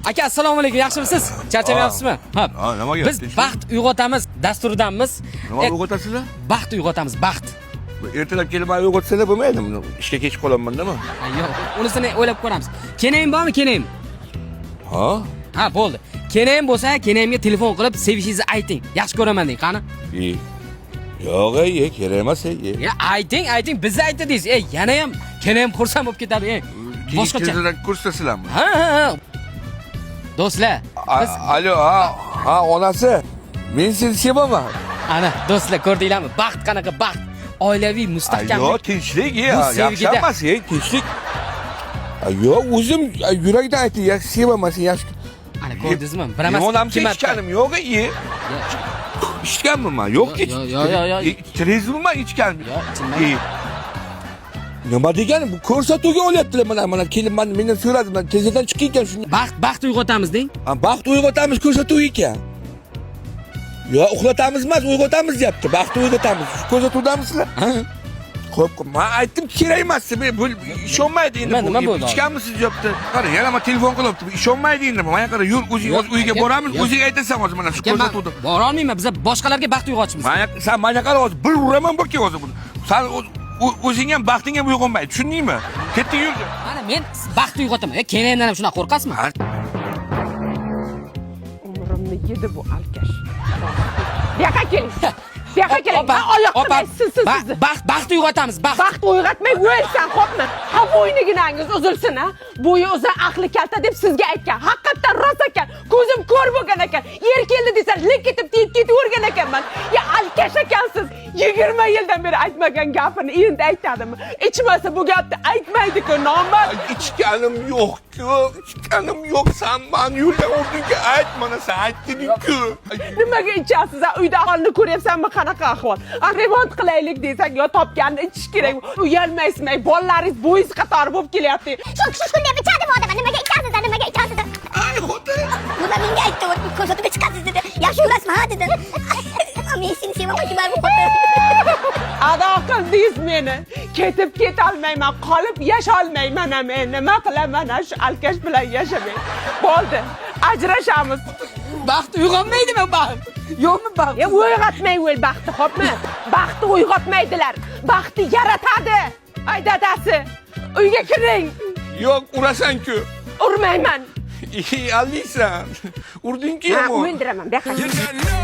Aka, assalomu alaykum, yaxshimisiz? Charchamayapsizmi? Ha. Ha, nima gap? Biz baxt uyg'otamiz dasturidanmiz. Nima uyg'otasizlar? Baxt uyg'otamiz, baxt. Ertalab kelib mani uyg'otsalar bo'lmaydimi? Ishga kech qolaman nima? Ha, yo'q, unisini o'ylab ko'ramiz. Kenayim bormi, kenayim? Ha? Ha, bo'ldi. Kenayim bo'lsa, kenayimga telefon qilib sevishingizni ayting. Yaxshi ko'raman deng, qani? E. Yo'q, ey, kerak emas, ey. Ya ayting, ayting, bizni aytdingiz. Ey, yana ham kenayim xursand bo'lib ketadi, ey. Boshqacha. Boshqacha ko'rsatasizlarmi? Ha, ha, ha. Do'stlar, biz Alo, ha, ha, onasi. Men seni sevaman. Ana, do'stlar, ko'rdinglarmi? Baxt qanaqa baxt? Oilaviy Yo'q, mustahkamlik. tinchlik, Bu ey, yaxshi sevgida. emas, ey, tinchlik. Yo'q, o'zim yurakdan aytay, yaxshi sevaman seni, yaxshi. Ana ko'rdingizmi? Bir emas, Onam ikki marta. ichganim yo'q, ey. Ichganmi man? Yo'q, Yo, yo, yo, yo. Trezmi ichganim? Yo'q, ichilmagan. Ey. Nima degani bu ko'rsatuvga olyaptilar mana mana kelib mana mendan so'radi mana tezdan chiqing ekan shuni. Baxt, baxt uyg'otamiz deng. Ha, baxt uyg'otamiz ko'rsatuv ekan. Yo, uxlatamiz emas, uyg'otamiz deyapti. Baxt uyg'otamiz. Shu ko'rsatuvdamisizlar? Ha? Xo'p, men aytdim kerak emas deb, bu ishonmaydi endi. Nima- bu. nima bo'ldi? Ichganmisiz deyapti. Qara, yana men telefon qilyapti. Bu ishonmaydi endi. Mana qara, yur, o'zing Yo'q, o'z uyga aka, boramiz, yo'q. o'zing aytasan hozir mana shu Aka, man ko'rsatuvda. bora olmayman. Biz boshqalarga baxt uyg'otishimiz. Mana sen mana qara hozir bir uraman bu hozir buni. Sen o'zing ham baxting ham uyg'onmaydi, tushundingmi? Ketdik yur. Mana men baxt uyg'otaman. E, kenayimdan ham shunaqa qo'rqasizmi? Ha, Umrimni yedi bu alkash. Bu yoqqa keling. Bu yoqqa keling. Opa, Oyoq opa, siz siz sizni. Baxt, baxt uyg'otamiz, baxt. Baxt uyg'otmay o'lsan, xo'pmi? Ha, bo'yniginangiz uzilsin, ha? Bo'yi uzun, aqli kalta deb sizga aytgan. Haqiqatdan rost ekan. Ko'zim ko'r bo'lgan ekan. Yer keldi desa, lik etib tegib ketavergan ekanman. Ya alkash ekansiz. 20 yildan beri aytmagan gapini endi aytadimi? Ichmasa bu gapni aytmaydi-ku, nomard. Ichganim yo'q-ku, ichganim yo'q. San mani yo'ldan oldinga ayt, mana sen aytding-ku. Nimaga ichasiz? A? Uyda ahvolni ko'ryapsanmi, qanaqa ahvol? A, remont qilaylik desak, yo topganini ichish kerak. Uyalmaysizmi? Bolalaringiz bo'yingiz qatori bo'lib kelyapti. Shu shu shunday ichadi bu odam. Nimaga ichasiz? Nimaga ichasiz? Ay, xotin. Bular menga aytdi, ko'rsatuvga chiqasiz dedi. Yaxshi yurasizmi, ha dedi. Men seni sevaman, bu xotin. Ado qildingiz meni. Ketib ketolmayman, qolib yasholmayman ham men. Nima qilaman ha, shu alkash bilan yashamay. Bo'ldi. Ajrashamiz. Baxt uyg'onmaydimi baxt? Yo'qmi baxt? Ya uyg'otmay o'l baxtni, xo'pmi? Baxtni uyg'otmaydilar. Baxtni yaratadi. Ay dadasi, uyga kiring. Yo'q, urasan-ku. Urmayman. Ey, aldiysan. Urding-ku Ha, yomon. o'ldiraman. Bu yoqqa.